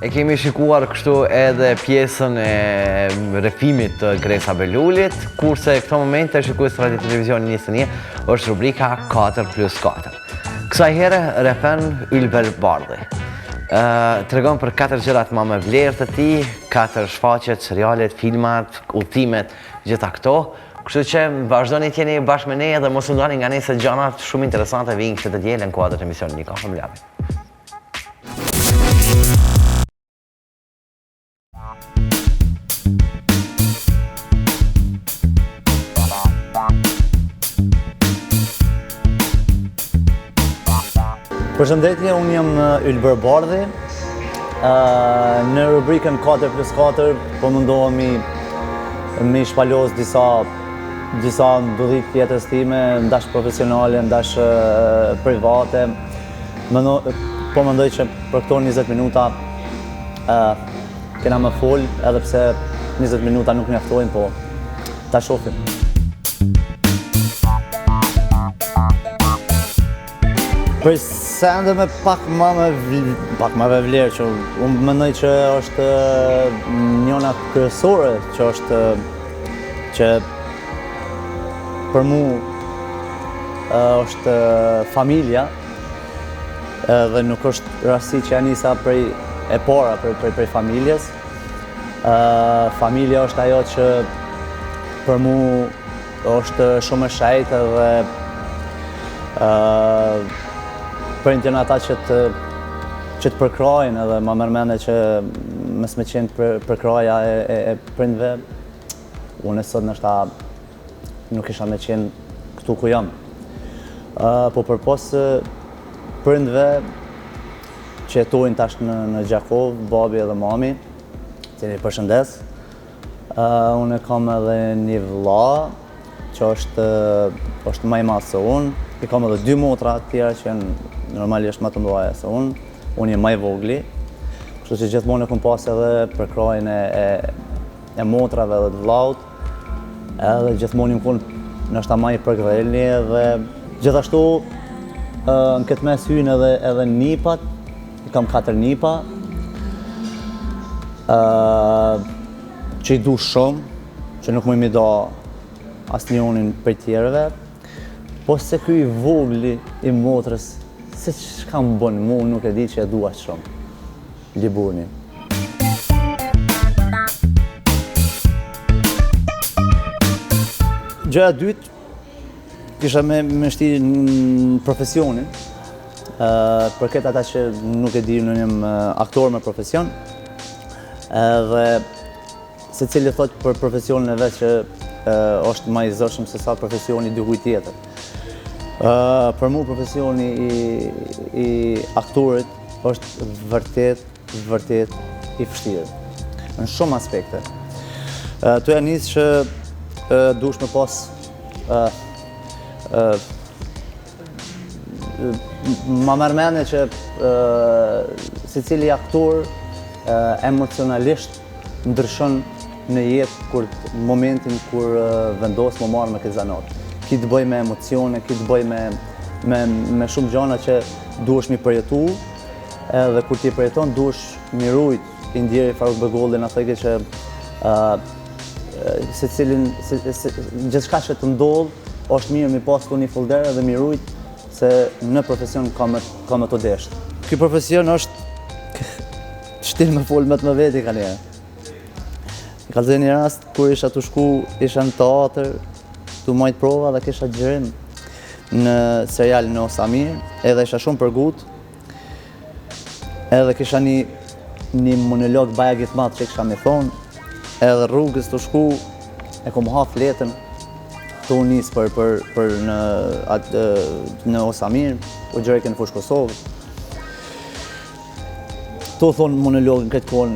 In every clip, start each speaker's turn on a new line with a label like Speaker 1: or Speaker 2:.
Speaker 1: E kemi shikuar kështu edhe pjesën e rrëfimit të Gresa Belulit, kurse këto momente shikues të Radio Televizioni 21 është rubrika 4 plus 4. Kësaj here rrëfen Ylber Bardhi. Ë tregon për katër gjërat ma me vlerë të tij, katër shfaqjet, serialet, filmat, udhëtimet, gjitha këto. Kështu që vazhdoni të jeni bashkë me ne dhe mos u ndani nga ne se gjanat shumë interesante vijnë këtë të dielën në kuadër të emisionit Një kafe me Lavin.
Speaker 2: Përshëndetje, unë jam uh, Ylber Bardhi. Uh, në rubrikën 4 plus 4 po mundohemi me shpalos disa disa ndodhi të jetës time, ndash profesionale, ndash uh, private. Mendo, po mendoj që për këto 20 minuta uh, kena me fol, edhe pse 20 minuta nuk mjaftojnë, po ta shohim. Për sende me pak ma me pak ma me vlerë që unë mendoj që është njëna kryesore që është që për mu është familja edhe nuk është rasti që ja nisa prej e para prej, prej, prej familjes. Familja është ajo që për mu është shumë e shejtë edhe prindët janë ata që të që të përkrahin edhe ma merr mendja që mos me qenë për, përkrahja e, e, e prindve, unë sot ndoshta nuk isha me qenë këtu ku jam. Uh, po përpos prindve që jetojnë tash në, në Gjakovë, babi edhe mami, që i përshëndes, uh, unë kam edhe një vlla që është, është ma i madh se unë, i kam edhe dy motra të tjera që janë normalisht më të mëdha se unë, unë jam ma i vogli, kështu që gjithmonë e kom pas edhe përkrahjen e, e, e motrave dhe të vllaut, Edhe gjithmonë jam kon ndoshta ma i përkëdhelni edhe gjithashtu në këtë mes hyjnë edhe edhe nipat, i kam katër nipa. ë që i du shumë, që nuk muj m'i da asnjënin prej tjerëve. Po se ky i vogli i motrës, se çka më bën mu, nuk e di që e du aq shumë. Liburni. Gjëja e dytë, kisha me, me shti në profesionin, uh, për këtë ata që nuk e di, unë jam aktor me profesion, edhe secili thot për profesionin e vet që uh, është ma i zorshëm se sa profesioni i dikujt tjetër. Uh, për mu profesioni i, i aktorit është vërtet, vërtet i vështirë. Në shumë aspekte. Tu ja nis që dush me pas ma merr mendja që secili aktor emocionalisht ndryshon në jetë kur momentin kur vendos me u marrë me këtë zanat. Ki të bëj me emocione, ki të bëj me, me, me shumë gjana që duhesh mi përjetu, edhe kur ti përjeton, duhesh mi rujt. I ndjeri Faruk Begolli na thojke që uh, secilin, se, se, gjithçka që të ndodh, është mirë mi pas te një folder edhe mi rujt, se në profesion ka me, ka me të desht. Ky profesion është shtin me fol me të me veti ka njerë. Kallzoj një rast, kur isha tu shku, isha në teatr, tu majtë prova dhe kisha xhirim në serial në Osamir, edhe isha shumë përgut, edhe kisha një, një monolog bajagi të madh që kisha me thonë, edhe rrugës tu shku, e kom hap fletën, tu u nis për, për, për në, atë, në Osamir, u xhirojke në Fushë Kosovë. Tu thonë monologin këtë kohën,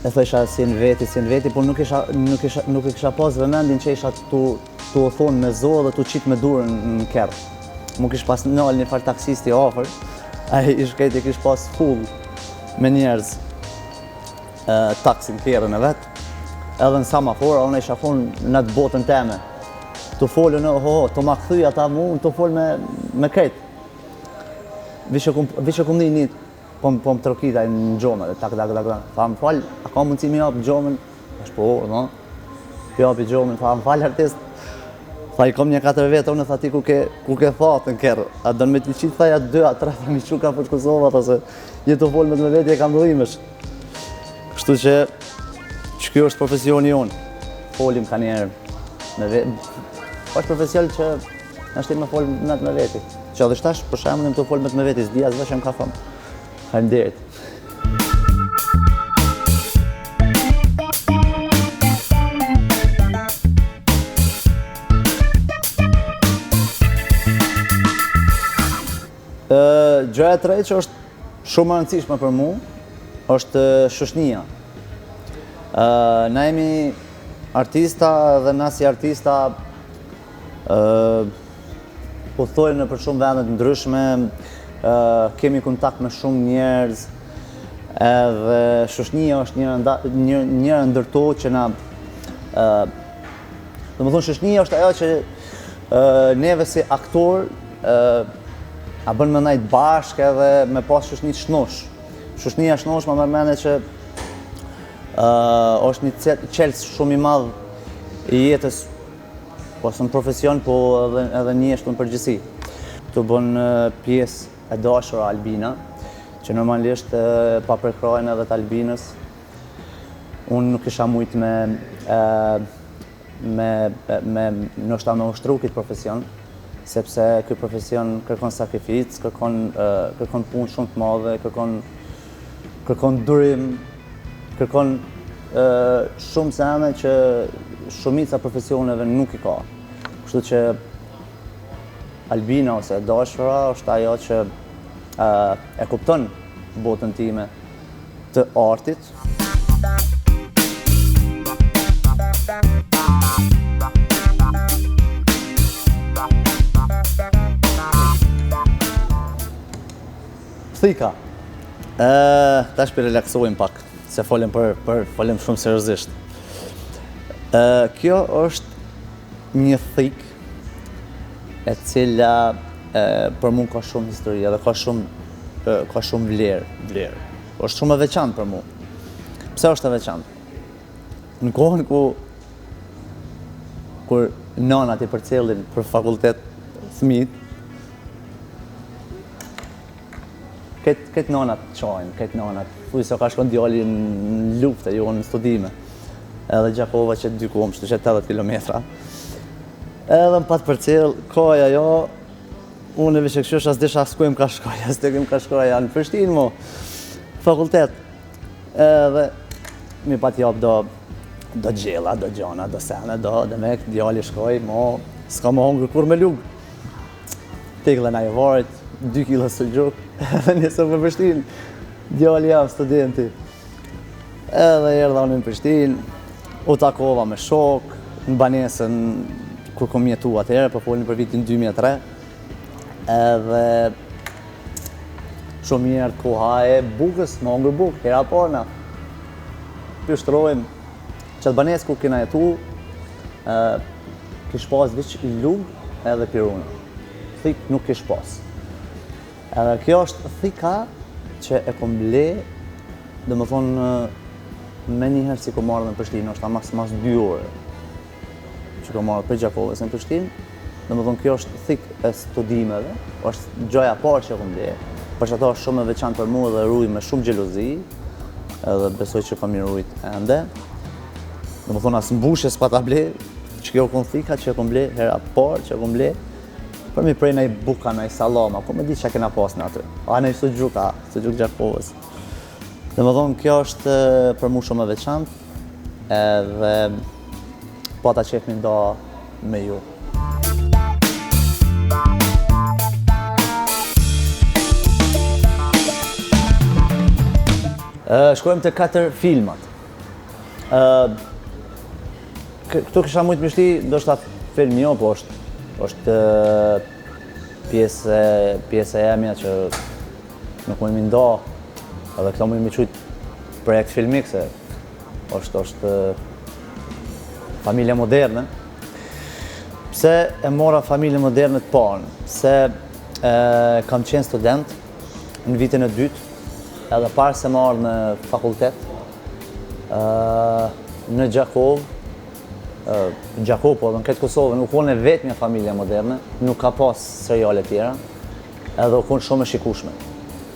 Speaker 2: e thësha si në veti, si në veti, por nuk isha, nuk isha, nuk e kisha pas vëmendjen që isha tu, tu o thonë me zo dhe tu qitë me durën në kerr. Mu kish pas nalë një farë taksisti afër, ai i shkreti kish pas full me njerëz taksi në kerrin e vet, edhe në semafor, unë isha konë në atë botën teme. Tu folë në, ho, ho, tu ma kthy ata mu, tu folë me, me krejt. Veç e kum, veç e kum një një. Po po më trokit ai në xham edhe tak tak tak tak. Tha më fal, a ka mundësi me hap xhamën? Thash po, no. Po hapi xhamën, tha më fal artist. Tha i kom një katër vetë, unë tha ti ku ke ku ke thatë në kerr. A don me t'i qit tha ja dy a tre tha mi çu ka për Kosova, tha se je tu fol me të me veti e kam dhimesh. Kështu që që kjo është profesioni jonë. Folim ka njerë me veti. Është profesion që është me fol me të me veti. Që edhe shtash, për shembull, jam tu fol me të me veti, s'di as veç jam ka thonë. Faleminderit. Gjëja e tretë që është shumë e rëndësishme për mu, është shoqnia. Na jemi artista dhe na si artista udhëtojmë nëpër shumë vende të ndryshme, kemi kontakt me shumë njerëz, edhe shoqnia është njëra një, njëra ndër to që na Domethënë shoqnia është ajo që neve si aktor na bën me nejt bashkë edhe me pas shoqni të shnosh. Shoqnia e shnosh ma merr mendja që është një çelës shumë i madh i jetës po në profesion, po edhe, edhe në jetë në përgjithësi. Këtu bën pjesë e dashura Albina, që normalisht pa përkrahjen edhe të Albinës, unë nuk kisha mujtë me, me, me, ndoshta me ushtru këtë profesion, sepse ky profesion kërkon sakrificë, kërkon, kërkon punë shumë të madhe, kërkon, kërkon durim, kërkon shumë sene që shumica profesioneve nuk i ka. Kështu që Albina ose e dashura është ajo që e kupton botën time të artit. Thika. Ë, tash po relaksojmë pak, se folëm për për folëm shumë seriozisht. Ë, kjo është një thikë e cila e, për mua ka shumë histori edhe ka shumë ka shumë vlerë, vlerë. Është shumë e veçantë për mua. Pse është e veçantë? Në kohën ku kur nanat i përcjellin për fakultet fëmijët, Këtë këtë nanat qajnë, këtë nanat, thuj se ka shkon djali në luftë, jo në studime. Edhe Gjakova që dy komë, që 80 kilometra. Edhe më pat përcjell, kaj ajo, unë e vishë këshysh, as disha as ku jem ka shkoj, as të kem ka shkoj, në Prishtinë mo, fakultet. Edhe mi pat jap do, do gjella, do gjona, do sene, do, dhe me djali shkoj, mo, s'ka më hongër kurrë me lugë. Tekle na i varit, 2 kilo suxhuk, edhe nisëm për Prishtinë, djali jam studenti. Edhe erdha unë në Prishtinë, u takova me shok, në banesën kur kom jetu atëherë, po folim për vitin 2003, edhe shumë mirë koha e bukës, me hongër bukë, hera parë na. Pishtrojmë, Qatë banesë ku kena jetu, kish pas veç lugë edhe piruna. Thik nuk kish pas. Edhe kjo është thika që e kom ble, domethonë, menjëherë si kom ardhë në Prishtinë, është mas, mas dy orë që kom ardhë prej Gjakovës në Prishtinë, domethonë, kjo është thikë e studimeve, është gjaja parë që e kom ble, për që ato është shumë e veçantë për mu dhe ruj me shumë xhelozi, edhe besoj që kam i rujt ende. Domethonë, as mbushje s'pata ble, që kjo kon thika që e kom ble, hera parë që e kom ble, për mi prej naj buka, naj salama, ku me di që kena pas në aty. A naj suxhuk, a, suxhuk Gjakovës. Domethonë, kjo është për mu shumë e veçantë, edhe pata qef me nda me ju. Shkojmë te katër filmat. Këtu kisha mujtë me shti, ndoshta film jo, po është, është pjesë, pjesë e jemja që nuk muj mi nda, edhe këto muj mi qujtë projekt filmik, se është, është familja moderne. Pse e mora familjen moderne të parën? Se e, kam qenë student në vitin e dytë. edhe para se me ardhë në fakultet, në Gjakovë, në Gjakovë po edhe në këtë Kosovë, u konë e vetmja familja moderne, nuk ka pas seriale tjera, edhe u konë shumë e shikushme.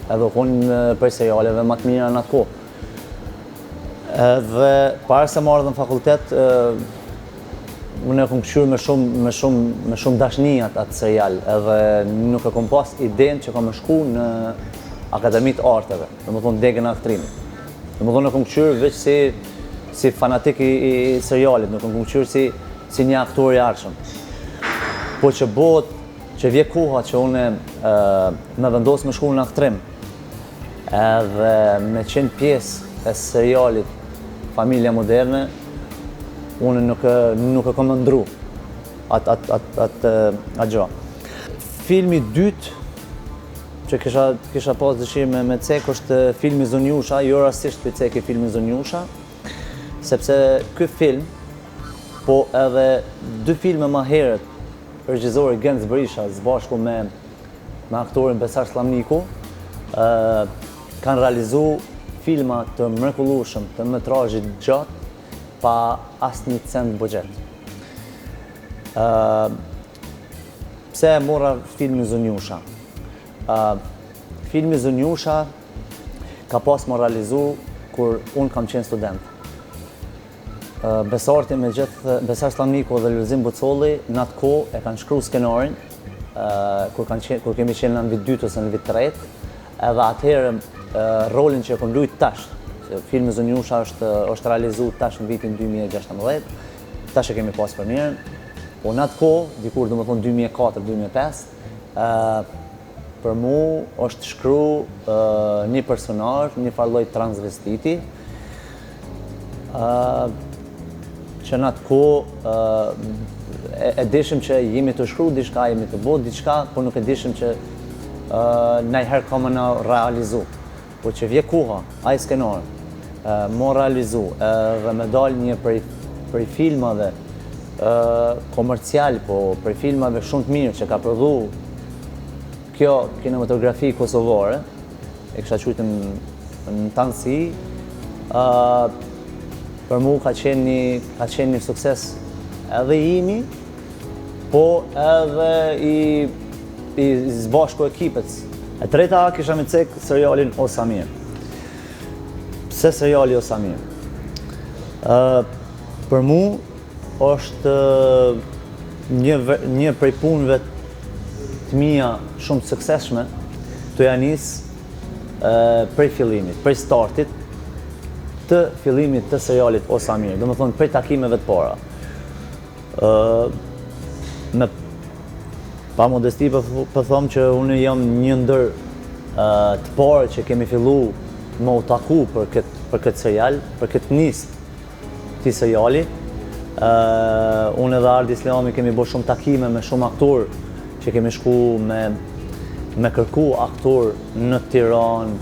Speaker 2: Edhe u konë prej serialeve ma të mira në atë kohë. Edhe para se me ardhë në fakultet, unë e kom këqyrë me shumë, me shumë, me shumë dashni atë, atë serial, edhe nuk e kom pas idenë që kom me shku në Akademi të Arteve, domethonë degën e aktrimit. Domethonë e kom këqyrë veç si, si fanatik i, i, i serialit, nuk e kom këqyrë si, si një aktor i ardhshëm. Po që bëhet, që vje koha që unë me vendos me shku në aktrim, Edhe me qenë pjesë e serialit Familja Moderne, unë nuk, nuk e kom ëndrru atë at, at, at, at gjë. Filmi i dytë që kisha, kisha pas dëshirë me, me cek është filmi Zonjusha, jo rastisht po ceki filmi Zonjusha, sepse ky film, po edhe dy filme ma herët, regjizori Genc Berisha, së bashku me me aktorin Besar Sllamniku, kanë realizu filma të mrekullueshëm të metrazhit gjatë pa asnjë cent buxhet. Pse e mora filmin Zonjusha? Filmi Zonjusha ka pas m'u realizu kur unë kam qenë student. Besarti me gjithë, Besar Sllamniku dhe Lulzim Bucolli në atë kohë e kanë shkru skenarin, kur, kanë qenë, kur kemi qenë në vit dytë ose në vit tretë, edhe atëherë rolin që e kom lujt tash, filmi Zonjusha është, është realizu tash në vitin 2016, tash e kemi pas premierën, po në atë kohë, dikur domethonë 2004-2005, për mu është shkru një personazh, një farë lloj transvestiti, që në atë kohë e, e dishim që jemi tu shkru diçka, jemi tu bo diçka, po nuk e dishim që najherë ka me u realizu. Po që vje koha, ai skenar, m'u realizu dhe me dal një prej, prej filmave komercial, po prej filmave shumë të mirë që ka prodhu kjo kinematografi kosovare, e kisha qujtë në tanësi, për mu ka qenë një, ka qenë një sukses edhe i imi, po edhe i, i zbashku ekipet. E treta, kisha me cek serialin O Sa Mirë. Pse seriali O Sa Mirë? për mu është një, një prej punëve të mia shumë të suksesshme, tu ja nis prej fillimit, prej startit të fillimit të serialit O Sa Mirë, domethonë prej takimeve të para. me pa modesti po, po thom që unë jam një ndër të parë që kemi fillu me u taku për këtë për këtë serial, për këtë nismë t'këtij seriali. Uh, unë edhe Ardi Islami kemi bo shumë takime me shumë aktorë që kemi shku me, me kërku aktorë në Tiranë,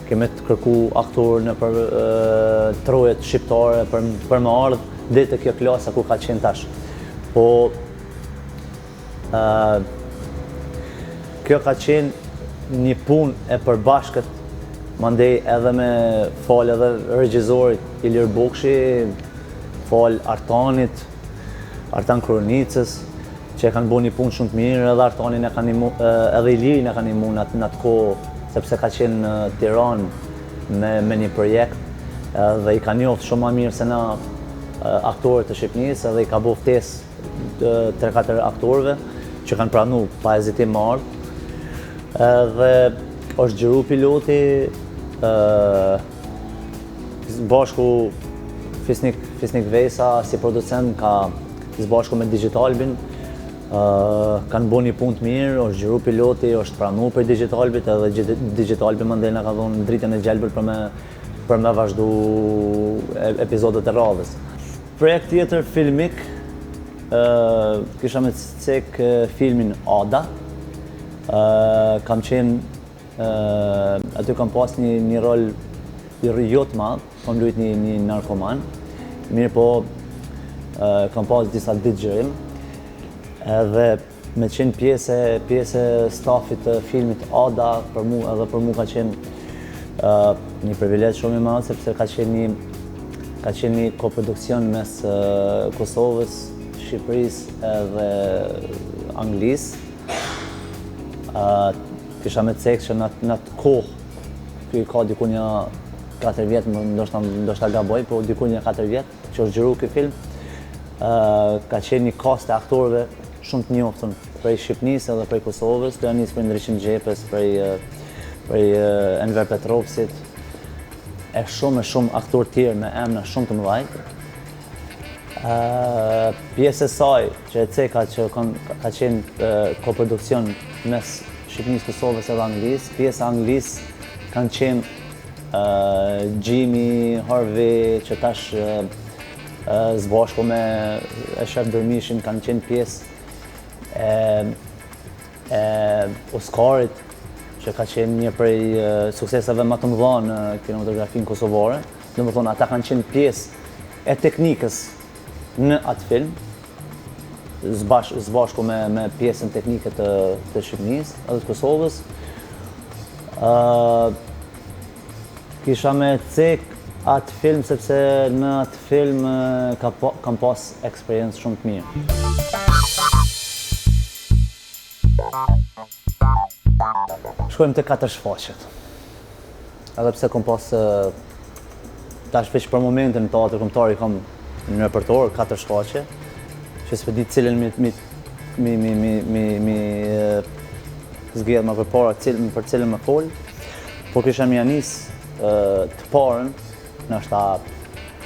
Speaker 2: kemi të kërku aktorë nëpër uh, trojet shqiptare për, për me ardhë deri te kjo klasa ku ka qenë tash. Po, uh, kjo ka qenë një punë e përbashkët, mandej edhe me falë edhe regjizorit Ilir Bukshi, falë Artanit, Artan Koronicës, që e kanë bo një punë shumë të mirë, edhe Artanin e kanë nimu, edhe Ilirin e kanë nimu në atë, në atë kohë, sepse ka qenë në Tiranë me, me një projekt, dhe i ka njohë shumë ma mirë se na aktorët e Shqipnisë, edhe i ka bo ftesë 3-4 aktorëve që kanë pranu pa hezitim me ardhë. Edhe është xhiru piloti, bashku Fisnik, Fisnik Vesa si producent ka së bashku me Digitalbin, kanë bo një punë të mirë, është xhiru piloti, është pranu prej Digitalbit, edhe Digitalbi mandej na ka dhonë dritën e gjelbër për me, për me vazhdu epizodet e radhës. Projekt tjetër filmik, kisha me cek filmin Ada, kam qenë, aty kam pas një, një rol jo të madh, kam lujt një, një narkoman, mirë po kam pas disa ditë xhirim, edhe me qenë pjesë, pjesë e stafit të filmit Ada, për mu, edhe për mu ka qenë Një privilegj shumë i madh sepse ka qenë një ka qenë një koproduksion mes Kosovës, Shqipërisë edhe Anglisë. Kisha me cekë që në atë kohë, ky ka diku një 4 vjet, ndoshta ndoshta gaboj, po diku një 4 vjet që është xhiru ky film. Ka qenë një kast e aktorëve shumë të njoftun prej Shqipnisë edhe prej Kosovës, tu ja nisë prej Ndriçim Xhepës, prej prej Enver Petrovcit, e shumë e shumë aktorë tjerë me emna shumë të mëdhaj. Pjesë e saj që e ceka që ka qenë koproduksion mes Shqipnisë, Kosovës edhe Anglisë, pjesë e Anglisë kanë qenë Jimmy Harvey që tash së bashku me Eshref Dërmishin kanë qenë pjesë e e Oscarit që ka qenë një prej sukseseve më të mëdha në kinematografinë kosovare. Domethonë, ata kanë qenë pjesë e teknikës në atë film, së bashku me, me pjesën teknike të, të Shqipnisë edhe të Kosovës. Uh, kisha me cek atë film sepse në atë film ka, kam pas eksperiencë shumë të mirë. Shkojmë te katër shfaqjet. Edhe pse kom pas tash veç për momentin në teatr kombëtar i kam në repertor katër shfaqje, që s'po di cilën mi mi mi mi mi mi mi zgjedh më përpara cilën për cilën me fol, po kisha me ja nis të parën, ndoshta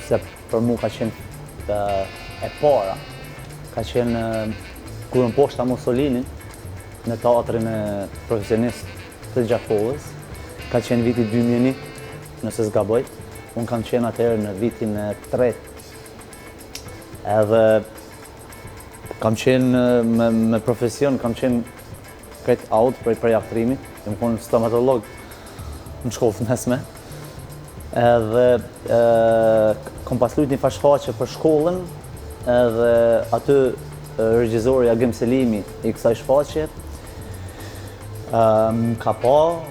Speaker 2: se për mu ka qenë e para, ka qenë kur e mposhta Mussolinin në teatrin e profesionist të Gjakovës, ka qenë viti 2001, nëse s'gaboj, unë kam qenë atëherë në vitin e tretë, edhe kam qenë me, me profesion, kam qenë krejt out prej prej aktrimit, jam konë stomatolog në shkollë të mesme, edhe e, kom pas lujt një farë shfaqje për shkollën, edhe aty regjizori Agim Selimi i kësaj shfaqje, më ka pa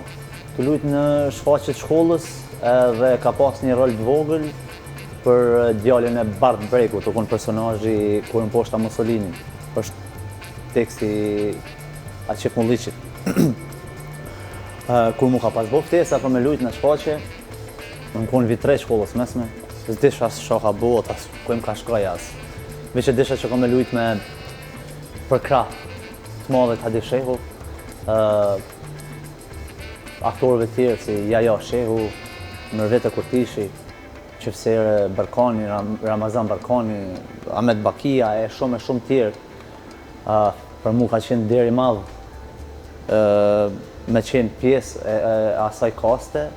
Speaker 2: tu lujt në shfaqje të shkollës edhe ka pas një rol të vogël për djalin e Bardh Bregut, u konë personazhi kur e mposhta Mussolinin. Është teksti i Aqif Mulliqit. Kur mu ka pas bo ftesa për me lujt në shfaqje, me konë vit tre shkollës mesme, s'disha as çka ka bëhet, as ku më ka shkoj as. Veç e disha që kom me lujt me përkrah të madhit Hadi Shehu, aktorëve tjerë si Jaja Shehu, Mërvete Kurtishi, Qefsere Bërkani, Ramazan Bërkani, Ahmet Bakia e shumë e shumë tjerë. Për mu ka qenë nder i madh me qenë pjesë e, e asaj kaste,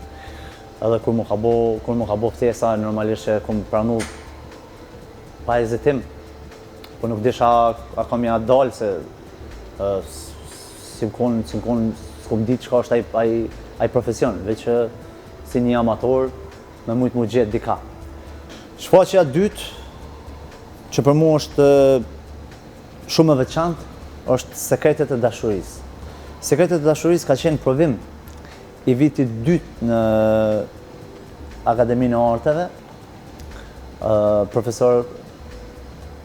Speaker 2: edhe kur mu ka bo, kur mu ka bo ftesa, normalisht që kom pranu pa hezitim, po nuk disha a kam ja dalë se si më konë, si më konë, s'kom ditë çka është ai, ai, ai profesion, veç si një amator me mujtë mu gjetë dika. Shfaqja e dytë, që për mu është shumë e veçantë, është Sekretet e dashurisë. Sekretet e dashurisë ka qenë provim i vitit dytë në Akademinë e Arteve. Profesor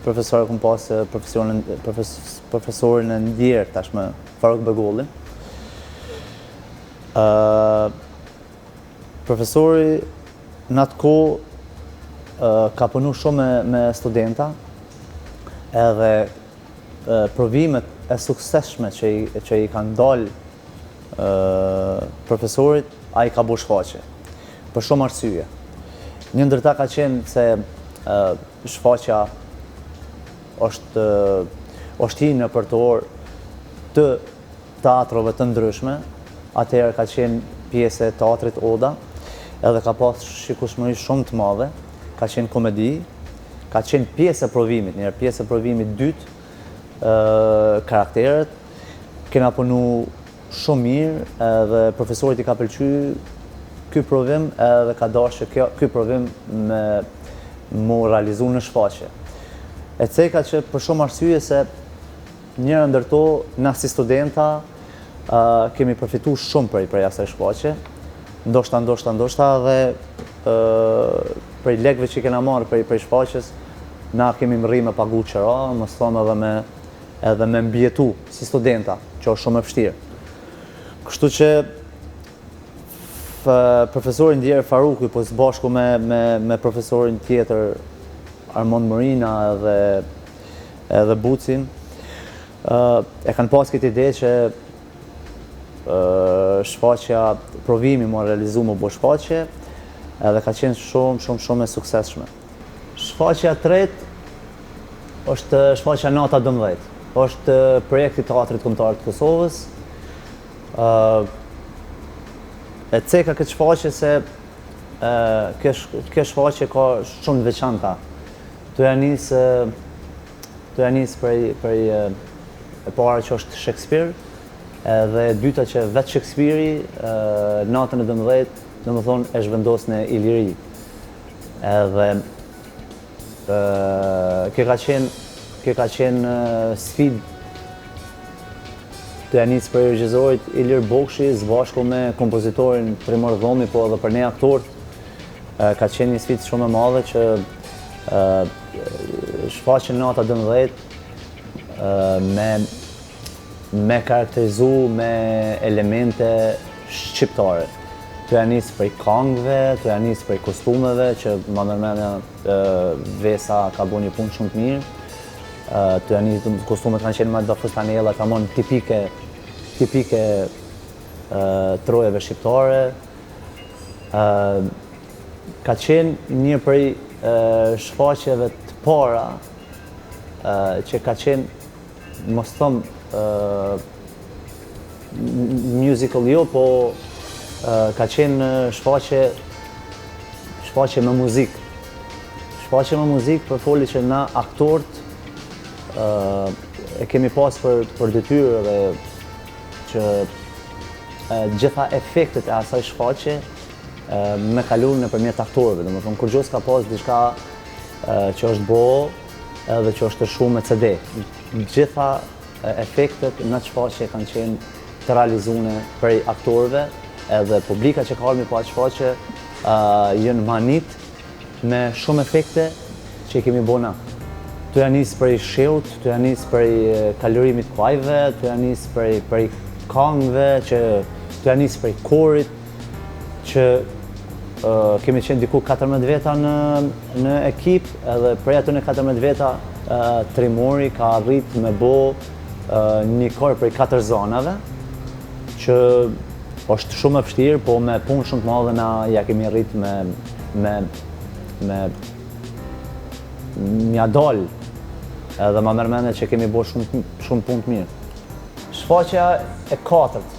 Speaker 2: profesor kom pas profesionin profesorin e ndjerë tashmë Faruk Begollin. Ë Profesori në atë kohë ka punu shumë me, me studenta edhe provimet e suksesshme që i, që i kanë dalë profesorit, ai ka bo shfaqje. Për shumë arsye. Një ndër ta ka qenë se shfaqja është është hi në repertor të teatrove të ndryshme, atëherë ka qenë pjesë e teatrit Oda, edhe ka pas shikueshmëri shumë të madhe, ka qenë komedi, ka qenë pjesë e provimit, njëherë pjesë e provimit dytë, karakteret, kena punu shumë mirë edhe profesorit i ka pëlqy ky provim edhe ka dashtë që kjo, ky provim me mu realizu në shfaqje. E ceka që për shumë arsye se Njëra ndër to, na si studenta kemi përfitu shumë prej prej asaj shfaqje. Ndoshta, ndoshta, ndoshta dhe prej lekëve që kena marrë prej, prej shfaqjes, na kemi mrri me pagu qera, mos thomë edhe me, edhe me mbijetu si studenta, që është shumë e vështirë. Kështu që profesori i ndjerë Faruku, po së bashku me, me, me profesorin tjetër Armond Morina edhe, edhe Bucin, e kanë pas këtë ide që shfaqja, provimi m'u realizu m'u bo shfaqje, edhe ka qenë shumë, shumë, shumë e suksesshme. Shfaqja e tretë është shfaqja Nata 12. Është projekt i Teatrit Kombëtar të Kosovës. E ceka këtë shfaqje se kjo, kjo shfaqje ka shumë të veçanta. Tu ja nis Tu ja nis prej prej e para që është Shakespeare, edhe e dyta që vetë Shakespeare-i natën e 12, domethonë e zhvendos në Iliri. Edhe kjo ka qenë kjo ka qenë sfidë tu ja nis prej regjisorit Ilir Bokshi, së bashku me kompozitorin Trimor Dhomi, po edhe për ne aktorët, ka qenë një sfidë shumë e madhe që shfaqen Nata 12 me me karakterizu me elemente shqiptare. Tu ja nis prej kangëve, tu ja nis prej kostumeve, që ma merr mendja Vesa ka bo një punë shumë të mirë. Tu ja nis, kostumet kanë qenë me do fustanella, tamon tipike, tipike trojeve shqiptare. Ka qenë një prej shfaqjeve të para që ka qenë, mos thom, musical jo, po ka qenë shfaqje shfaqje me muzikë. Shfaqje me muzikë për foli që na aktorët e kemi pas për, për detyrë dhe që gjitha efektet e asaj shfaqje me kalu nëpërmjet aktorëve, domethonë, kurgjo s'ka pas diçka që është bo edhe që është lshu me CD. Gjitha efektet në shfaqje kanë qenë të realizune prej aktorëve edhe publika që ka ardhë me pa atë shfaqje janë mahnit me shumë efekte që i kemi bo na. Tu ja nis prej shiut, tu ja nis prej kalërimit kuajve, tu ja nis prej, prej kangëve, që tu ja nis prej korit, që uh, kemi qenë diku 14 veta në, në ekip, edhe prej atyne 14 veta uh, Trimori ka arrit me bo uh, një kor prej 4 zanave, që është shumë e vështirë, po me punë shumë të madhe na ja kemi arrit me me me m'ja dal edhe ma merr mendja që kemi bo shumë shumë punë të mirë. Shfaqja e katërt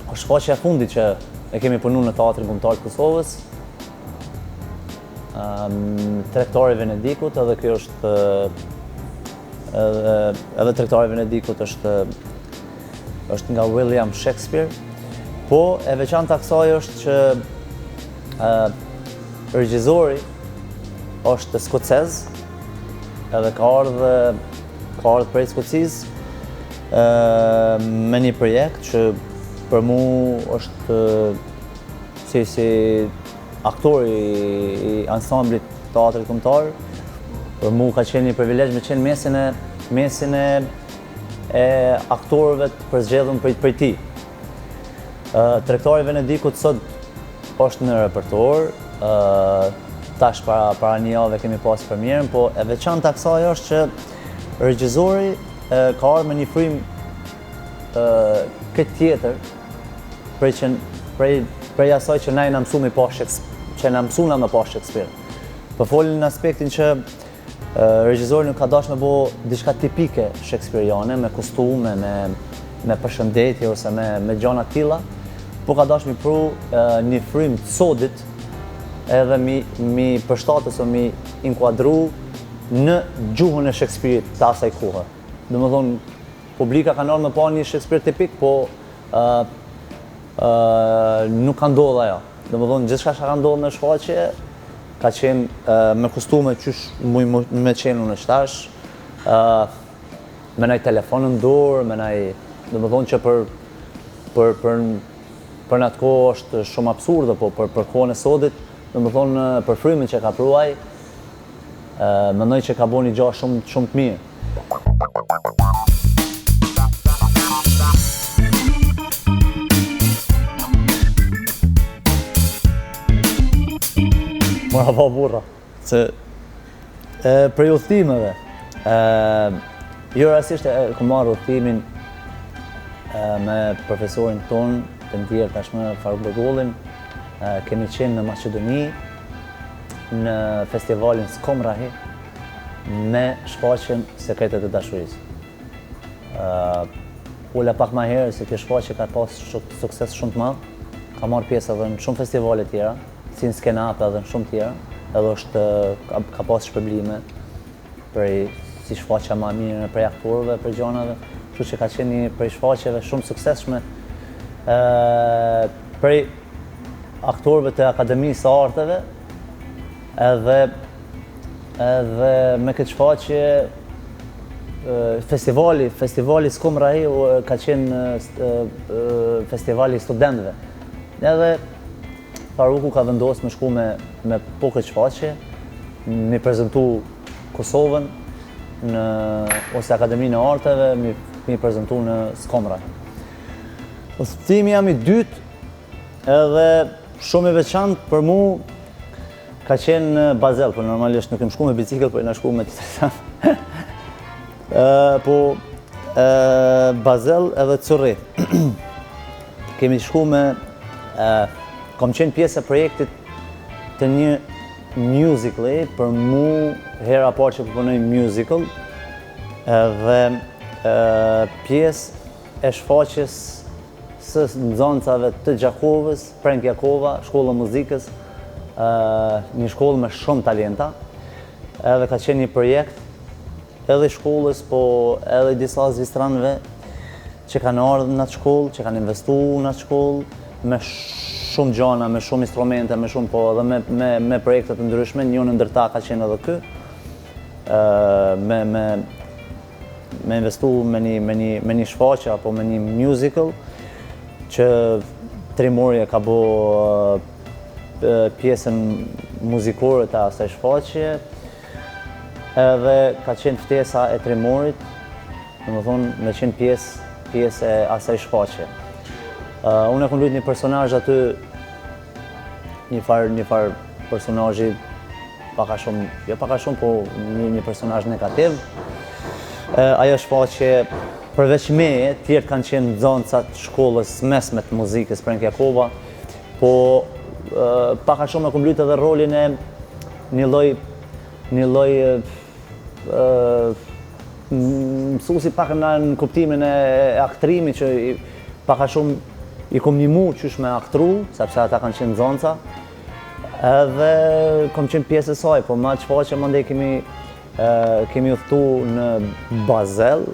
Speaker 2: është shfaqja e fundit që e kemi punu në Teatrin Kombëtar të Kosovës. Um, Tregtari i Venedikut, edhe kjo është edhe edhe Tregtari i Venedikut është është nga William Shakespeare. Po, e veçanta kësaj është që ë regjizori është skocez, edhe ka ardhë ka ardhë prej Skocisë ë me një projekt që për mu është si si aktor i, i ansamblit Teatrit Kombëtar, për mu ka qenë një privilegj me qenë mesin e mesin e e aktorëve të përzgjedhur prej prej tij. Ë Tregtari i Venedikut sot është në repertor, ë tash para para një jave kemi pas premierën, po e veçanta kësaj është që regjizori ka ardhur me një frymë ë këtë tjetër prej që prej prej asaj që na jena mësu me pa Shakespeare, që jena mësu na me pa Shakespeare. Po folim në aspektin që Regjizori nuk ka dashur me bo diçka tipike shekspiriane, me kostume, me me përshëndetje ose me me gjana të tilla, po ka dashur mi pru një frymë të sodit edhe mi mi përshtat ose mi inkuadru në gjuhën e Shekspirit të asaj kohe. Domethonë, publika kanë ardhur me pa një Shekspir tipik, po ë ë nuk ka ndodhur ajo. Domethonë, gjithçka që ka ndodhur në shfaqje ka qenë me kostume qysh muj me qenë unë tash, me naj telefon në dorë, me naj, domethonë që për, për, për Për në atë kohë është shumë absurde, po për, për kohën e sodit, domethonë për frymën që ka pru ai, mendoj që ka bo një gja shumë, shumë të mirë. Mora pa burra, se e, prej udhëtimeve, e, jo rastësisht e, kom marrë udhëtimin e, me profesorin tonë, të ndjerë tashmë Faruk Begollin, e, kemi qenë në Maqedoni, në festivalin Skomrahi, me shfaqjen Sekretet e Dashurisë. Fola pak ma herët se kjo shfaqje ka pas sukses shumë të madh, ka marrë pjesë edhe në shumë festivale tjera, si në Skenap edhe në shumë tjera, edhe është ka, ka pas shpërblime prej si shfaqja ma e mirë prej aktorëve, prej gjanave, kështu që ka qenë një prej shfaqjeve shumë suksesshme ë prej aktorëve të Akademisë së Arteve, edhe Edhe me këtë shfaqje festivali, festivali Skomrahi ka qenë festivali i studentëve. Edhe Faruku ka vendosë me shku me, me po këtë shfaqje, me prezentu Kosovën në, ose Akademinë e Arteve, me, me prezentu në Skomrahi. Udhëtimi jem i dytë edhe shumë i veçantë për mu Ka qenë në Bazel, po normalisht nuk kem shku me bicikël, po jena shku me të Po, Bazel edhe Cyrih. Kemi shku me, kom qenë pjesë e projektit të një musicali, për mu hera parë që po punoj musical, edhe pjesë e shfaqjes së nxënësave të Gjakovës, Prenk Jakova, shkolla e muzikës, një shkollë me shumë talenta, edhe ka qenë një projekt edhe i shkollës, po edhe i disa zvicranëve që kanë ardhur në atë shkollë, që kanë investu në atë shkollë, me shumë gjana, me shumë instrumente, me shumë po edhe me, me, me projekte të ndryshme, njëri ndër ta ka qenë edhe ky, me, me, me investu me një, me një, me një shfaqje apo me një musical që Trimori e ka bo pjesën muzikore të asaj shfaqje edhe ka qenë ftesa e Trimorit, domethonë me qenë pjesë pjesë e asaj shfaqje. Uh, unë e kom lujt një personazh aty një farë një farë personazhi pak a shumë, jo pak a shumë, po një, një personazh negativ. E, ajo shfaqje përveç meje, tjerët kanë qenë nxënësa të shkollës mesme të muzikës Prenk Jakova, po e, pak a shumë e kom lujt edhe rolin e një lloj një lloj e, mësusi pak në, në kuptimin e aktrimit që i, pak a shumë i kom nimu qysh me aktru, sepse ata kanë qenë nxënësa, edhe kom qenë pjesë e saj, po me atë shfaqje mandej kemi, kemi udhëtu në Bazel,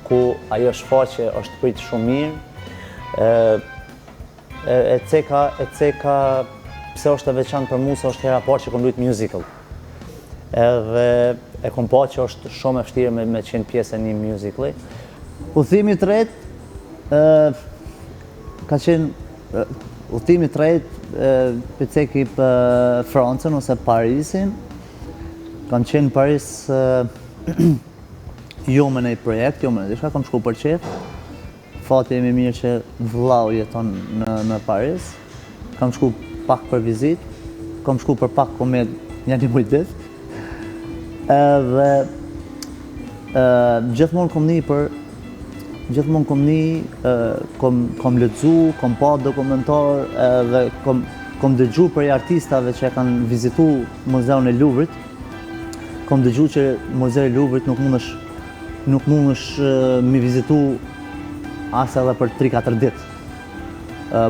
Speaker 2: ku ajo shfaqje është pritë shumë mirë, E, e ceka, e ceka, pse është e veçantë për mu, se është hera parë që kom lujt musical. Edhe e kom pa që është shumë e vështirë me, me qenë pjesë e një musicali. Udhëtimi i tretë, e, ka qenë, udhëtimi i tretë, pe ceki për Francën ose Parisin. Kam qenë në Paris jo me një projekt, jo me një diçka, kam shku për qef. Fati im i mirë që vllau jeton në në Paris. Kam shku pak për vizitë, kam shku për pak kom met nja një muj ditë. Edhe ë gjithmonë kom ni për gjithmonë kom ni kom kom lexu, kom pa dokumentar edhe kom kom dëgju prej artistave që e kanë vizitu Muzeun e Luvrit. Kom dëgju që Muzeu i Luvrit nuk mundesh Nuk mundesh mi vizitu as edhe për 3-4 ditë.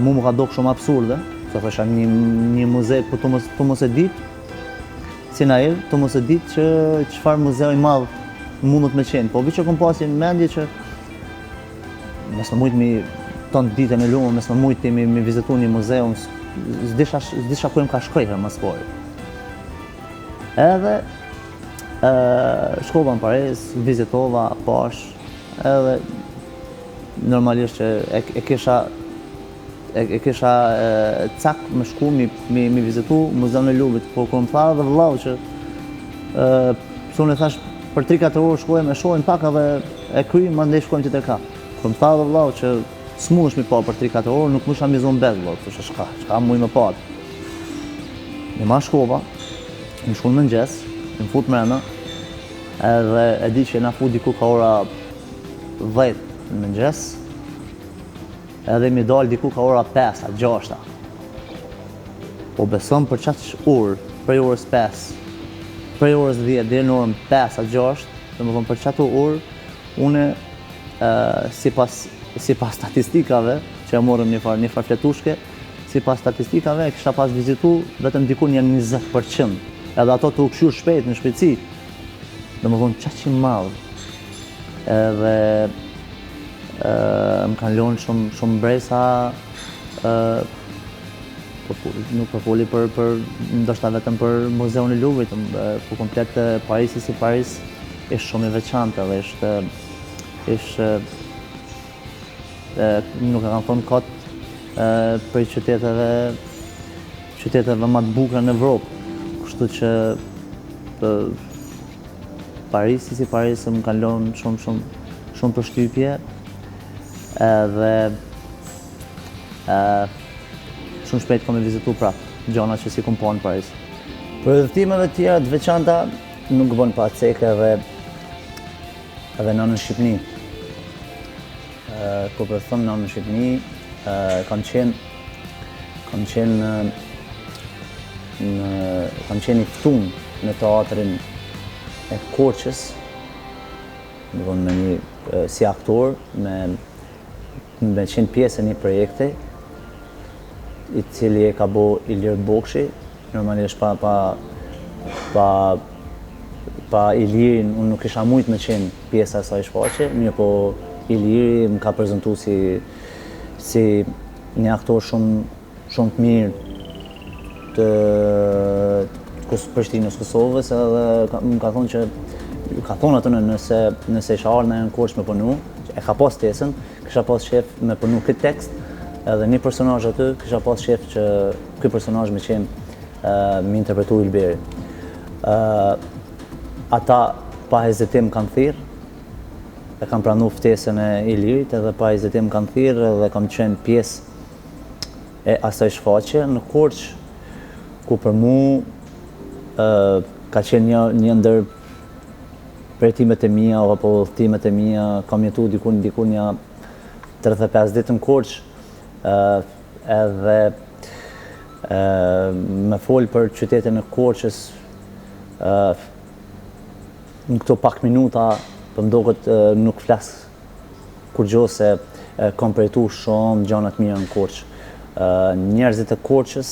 Speaker 2: Mu më ka dok shumë absurde, se thosha një, një muze, po tu mos, tu mos e dit, si naiv, tu mos e dit që çfarë muzeu i madh mundet me qenë. Po veç e kom pasi në mendje që mos me mujtë mi tonë ditën e lumë, mos me mujtë mi, mi vizitu një muze, unë s'disha, s'disha ku jem ka shkoj herë mas pari. Edhe Shkova në Paris, vizitova, pash, edhe normalisht që e, e kisha e, e kisha e, cak me shku mi, mi, mi vizitu muzeun e Luvrit, po kur më tha edhe vëllau që e, se unë e thash për 3-4 orë shkojmë e shohim pak edhe e kryjmë, mandej shkojmë tjetër ka. Kur më tha edhe vëllau që s'mundesh mi pa për 3-4 orë, nuk mujsha mi zonë besë, vëllau, thosha çka, çka muj me pa. Një ma shkova, më shku në mëngjes, më fut mrena, edhe e di që na fut diku ka ora 10 në mëngjes, edhe mi dalë diku ka ora 5 a 6 Po beson për qaq orë, prej orës 5, prej orës 10 deri në orën 5 a 6, domethonë për qato orë, une sipas sipas statistikave që e morëm një farë një farë fletushke, sipas statistikave e kisha pas vizitu vetëm diku një 20%. Edhe ato tu kqyr shpejt në shpejtësi. Domethonë qaq i madh. Edhe e, më kanë lonë shumë shumë mbresa e, po, po, nuk po foli për për ndoshta vetëm për muzeun e Luvrit, po komplet Parisi si Paris është shumë i veçantë edhe është është nuk e kam thonë kot prej qyteteve qyteteve më të bukura në Evropë. Kështu që për, Parisi si Paris më kanë lënë shumë shumë shumë përshtypje edhe e, shumë shpejt kom me vizitu prap gjona që s'i kom pa në Paris. Për udhëtimeve tjera të veçanta nuk bën pa cek edhe edhe nënën në Shqipni. Kur po them nënën në Shqipni, kam qenë kam qenë në, në kam qenë i ftun në teatrin e Korçës, domethonë me një si aktor, me me qenë pjesë e një projekti, i cili e ka bo Ilir Bokshi, normalisht pa, pa, pa, pa Ilirin, unë nuk isha mujtë me qenë pjesë e asaj shfaqje, mirëpo Iliri më ka prezentu si, si një aktor shumë, shumë të mirë të, të Prishtinës Kosovës edhe ka, më ka thonë që ka thonë atë nëse, nëse isha ardhë në Korçë me punu, e ka pas ftesën, kisha pas qef me punu këtë tekst, edhe një personazh aty, kisha pas qef që ky personazh me qenë me interpretu Ylberi. Ata pa hezitim kanë thirrë, e kanë pranu ftesën e Ilirit edhe pa hezitim kanë thirrë edhe kam qenë pjesë e asaj shfaqje në Korçë, ku për mu ka qenë një, një ndër përjetimet e mia apo udhëtimet e mia, kam jetu diku diku një 35 ditë në Korçë, edhe me fol për qytetin e Korçës në këto pak minuta, po më doket nuk flas kurgjo se kam përjetu shumë gjana të mira në Korçë. Njerëzit e Korçës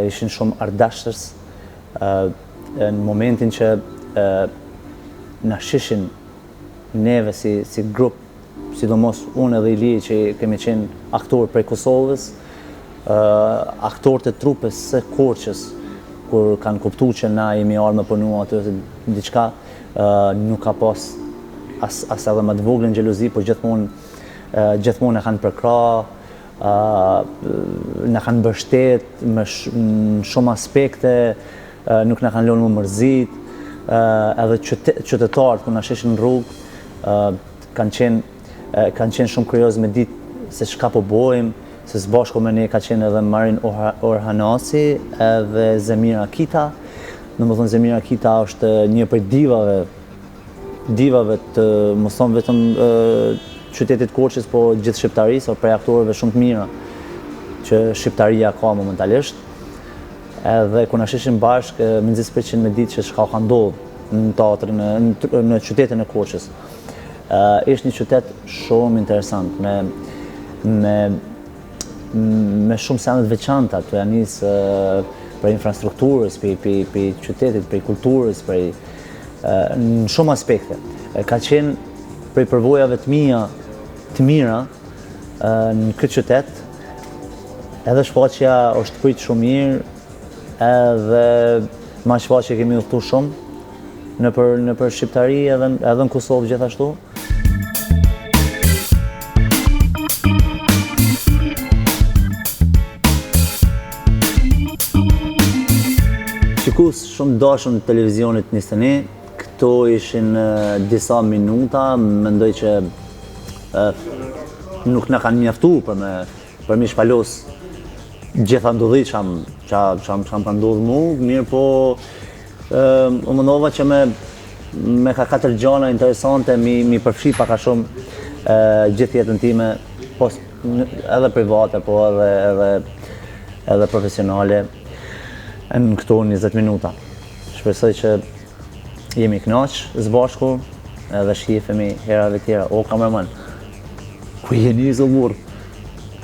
Speaker 2: ishin shumë artdashës në momentin që na shishin neve si, si grup, sidomos unë edhe Iliri që kemi qenë aktorë prej Kosovës, aktorët e trupës së Korçës, kur kanë kuptu që na jemi ardhë me punu aty ose diçka, nuk ka pas as, as edhe më të voglën xhelozi, por gjithmonë gjithmonë na kanë përkrah, na kanë mbështet me sh, në shumë aspekte, nuk na kanë lënë me mërzit, edhe qyte, qytetarët kur na shishin në rrugë, kanë qenë kanë qenë shumë kurioz me ditë se çka po bojmë, se së bashku me ne ka qenë edhe Marin Orhanasi edhe Zemira Kita. Domethonë Zemira Kita është një prej divave divave të mos thom vetëm qytetit Korçës, po gjithë shqiptarisë, o prej aktorëve shumë të mira që shqiptaria ka momentalisht. Edhe kur na shishin bashkë, mezi s'pritshin me ditë që çka ka ndodhur në teatrin në, në qytetin e Korçës. Uh, ishte një qytet shumë interesant me me me shumë sende të veçanta, tu ja nis prej infrastrukturës, prej, prej, prej qytetit, prej kulturës, prej në shumë aspekte. Ka qenë prej përvojave të mia të mira në këtë qytet, edhe shfaqja është prit shumë mirë, edhe ma shfaqje kemi udhëtu shumë nëpër, nëpër Shqiptari edhe, edhe në Kosovë gjithashtu. Shikues shumë dashun të televizionit 21, këto ishin disa minuta, mendoj që nuk na kanë mjaftu për me për mi shpalos gjitha ndodhi që që që që më ka ndodhë mu, mirë po u mendova që me me ka katër gjana interesante mi, mi përfshi pak a shumë gjithë jetën time, po edhe private, po edhe, edhe, edhe profesionale në këto 20 minuta. Shpresoj që jemi knaq së bashku edhe shifemi herave tjera. O, kameraman, ku jeni zë murë?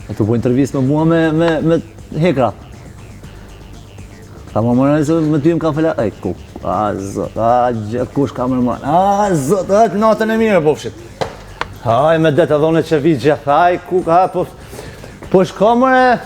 Speaker 2: E të po intervistë me mua me, me, me hekra. Ta më mërë se me ty më ka fela, e ku, a zot, a gjithë kush kameraman, a zot, a të natën e mirë, pofshit. Aj, me det edhe unë që vi gjithë, aj, ku ka, po, po shko mëre.